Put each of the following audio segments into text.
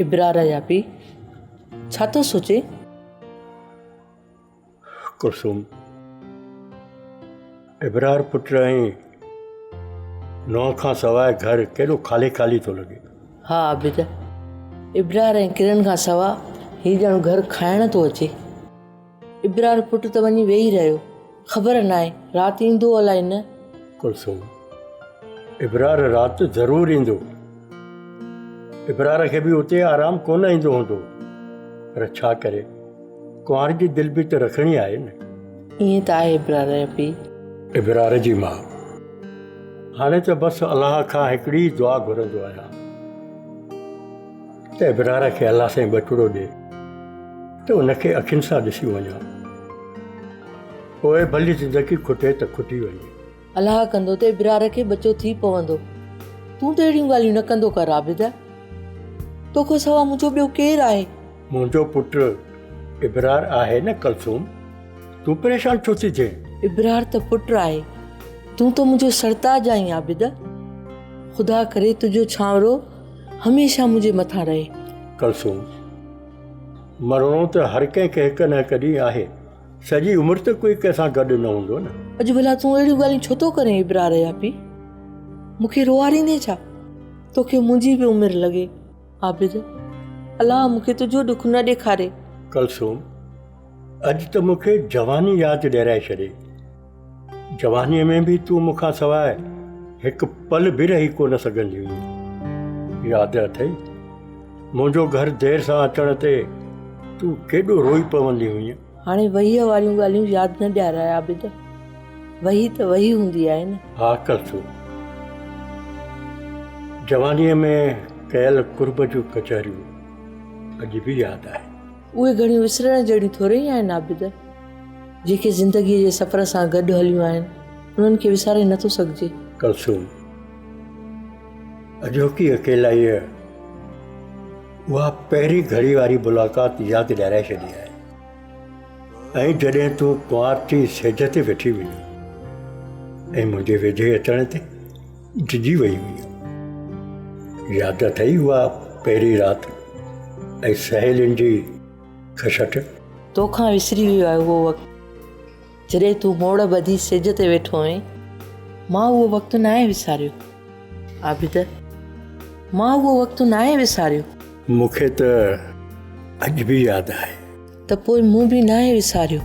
ابرار جا پيء، ڇا ٿو سوچين؟ ڪلثوم، ابرار پٽ ۽ نونهن کان سواء گهر ڪيڏو خالي خالي ٿو لڳي. ها عابد، ابرار ۽ ڪرن کان سوا هي ڄڻ گهر کائڻ ٿو اچي. ابرار پٽ ته وڃي ويهي رهيو، خبر ناهي رات ايندو الائي نه. ڪلثوم، ابرار رات ضرور ايندو. ابرار کي به اتي آرام ڪونه ايندو هوندو، پر ڇا ڪري، ڪنوار جي دل به ته رکڻي آهي نه. ائين ته آهي ابرار جا پيء. ابرار جي ماء، هاڻي ته بس الله کان هڪڙي ئي دعا گهرندو آهيان ته ابرار کي الله سائين ٻچڙو ڏي ته ان کي اکين سان ڏسي وڃان، پوء ڀلي زندگي کٽي ته کٽي وڃي. الله ڪندو ته ابرار کي ٻچو ٿي پوندو. تون ته اهڙيون ڳالهيون نه ڪندو ڪر عابد. توکان سوا منهنجو ٻيو ڪير آهي؟ منهنجو پٽ ابرار آهي نه ڪلثوم، تون پريشان ڇو ٿي ٿئين؟ ابرار ته پٽ آهي، تون ته منهنجو سرتاج آهين عابد. خدا ڪري تنهنجو ڇانورو هميشه منهنجي مٿان رهي. ڪلثوم، مرڻو ته هر ڪنهن کي هڪ نه هڪ ڏينهن آهي. سڄي عمر ته ڪوئي ڪنهن سان گڏ نه هوندو نه. اڄ ڀلا تون اهڙيون ڳالهيون ڇو ٿو ڪرين ابرار جا پيء؟ مون کي روئاريندين ڇا؟ توکي منهنجي به عمر لڳي. عابد، الله مون کي تنهنجو ڏک نه ڏيکاري. ڪلثوم، اڄ ته مون کي جواني ياد ڏيارائي ڇڏي. جوانيء ۾ به تون مون کان سواء هڪ پل به رهي ڪو نه سگهندي هئين. ياد اٿئي، منهنجو گهر دير سان اچڻ تي تون ڪيڏو روئي پوندي هئين. هاڻي وهيء واريون ڳالهيون ياد نه ڏياراء عابد. وهي ته وهي هوندي آهي نه. ها ڪلثوم، جوانيء ۾ ڪيل قرب جون ڪچهريون اڄ به ياد آهن. اهي گهڙيون وسرڻ جهڙيون ٿوري ئي آهن عابد. جيڪي زندگيء جي سفر سان گڏ هليون آهن، انهن کي وساري نه ٿو سگهجي. ڪلثوم، اڄوڪي اڪيلائيء اها پهرين گهڙي واري ملاقات ياد ڏيارائي ڇڏي آهي ۽ جڏهن تون ڪنوار ٿي سيج تي ويٺي هئين ۽ منهنجي ويجهي اچڻ تي ڊڄي وئي هئين. ياد اٿئي اها پهرين رات ۽ سهيلين جي کشٽ؟ توکان وسري ويو آهي اهو وقت جڏهن تون موڙ ٻڌي سيج تي ويٺو هئين. مان اهو وقت ناهي وساريو عابد، مان اهو وقت ناهي وساريو. مون کي ته اڄ به ياد آهي. ته پوء مون به ناهي وساريو.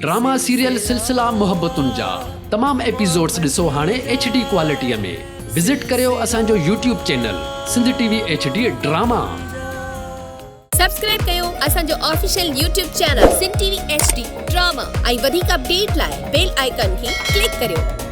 ڊراما سيريل سلسلا محبتن جا تمام ايپيسوڊس ڏسو هاڻي ايڇ ڊي ڪوالٽي ۾ وزٽ ڪريو اسان جو YouTube channel Sindh T V H D drama. Subscribe ڪيو اسان جو official YouTube channel Sindh T V H D drama ۽ وڌيڪ اپڊيٽ لاء بيل آئيڪان کي ڪلڪ ڪريو.